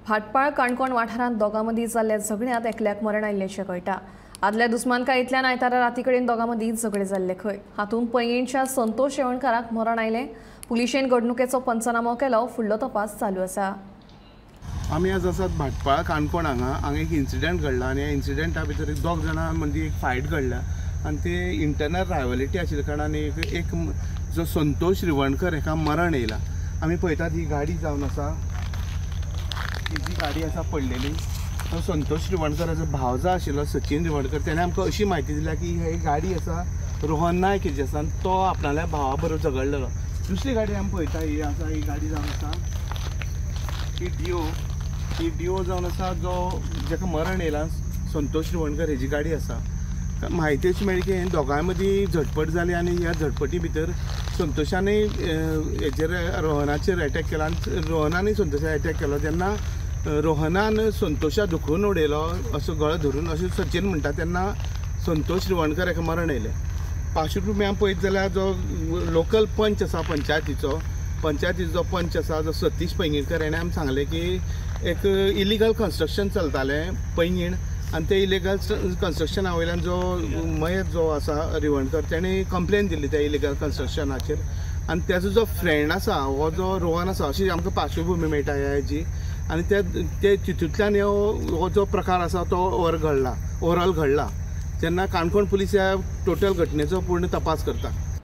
भाटपाळ काणकोण वाठारांत दोगां मदीं जाल्ल्या झगड्यांत एकल्याक मरण आयिल्ल्याचें कळटा. आदल्या दुस्मानकायेंतल्यान आयतारा राती कडेन दोगां मदीं झगडें जाल्लें खंय. हातूंत पैंगीणच्या संतोष येवणकाराक मरण आयलें. पुलिशेन घडणुकेचो पंचनामो केलो. फुडलो तपास चालू आसा. आमी आज आसात भाटपाळ काणकोण हांगा. हांगा एक इन्सिडंट घडला आनी ह्या इन्सिडंटा भितर एक दोग जाणां मदीं एक फायट घडल्या आनी ते इंटरनल रायवलिटी आशिल्ल्या कारणान एक जो संतोष रिवणकर हेका मरण येयला. आमी पळयतात ही गाडी जावन आसा, ही जी गाडी आसा पडलेली तो संतोष रिवणकराचो भावजा आशिल्लो सचिन रिवणकर, तेणें आमकां अशी म्हायती दिल्या की ही गाडी आसा रोहन नायक हेजी आसा आनी तो आपणाल्या भावा बरोबर झगडलेलो. दुसरी गाडी आमी पळयता ही आसा, ही गाडी जावन आसा ही डिओ, ही डिओ जावन आसा जो जेका मरण येयला संतोष रिवणकर हेजी गाडी आसा. म्हायती अशी मेळ्ळी की हे दोगांय मदीं झटपट जाली आनी ह्या झटपटी भितर संतोषानय हेजेर रोहनाचेर एटॅक केला आनी रोहनानय संतोषाक एटॅक केलो. तेन्ना रोहनान संतोषा दुखून उडयलो असो गळो धरून अशें सचिन म्हणटा. तेन्ना संतोष रिवणकर हेका मरण येयलें. पार्श्वभुमी आमी पळयत जाल्यार जो लोकल पंच आसा पंचायतीचो, पंचायतीचो पंच आसा जो सतीश पैंगीणकर, हेणें आमी सांगलें की एक इलिगल कन्स्ट्रक्शन चलतालें पैंगीण आनी ते इलिगल कन्स्ट्रक्शना वयल्यान जो मयत जो आसा रिवणकर तेणें कंप्लेन दिल्ली त्या इलिगल कन्स्ट्रक्शनाचेर आनी तेजो जो फ्रेंड आसा हो जो रोहन आसा अशी आमकां पार्श्वभुमी मेळटा ह्या हेजी आनी ते तितूंतल्यान हो जो प्रकार आसा तो ओवरऑल घडला. जेन्ना काणकोण पुलीस ह्या टोटल घटनेचो पूर्ण तपास करता.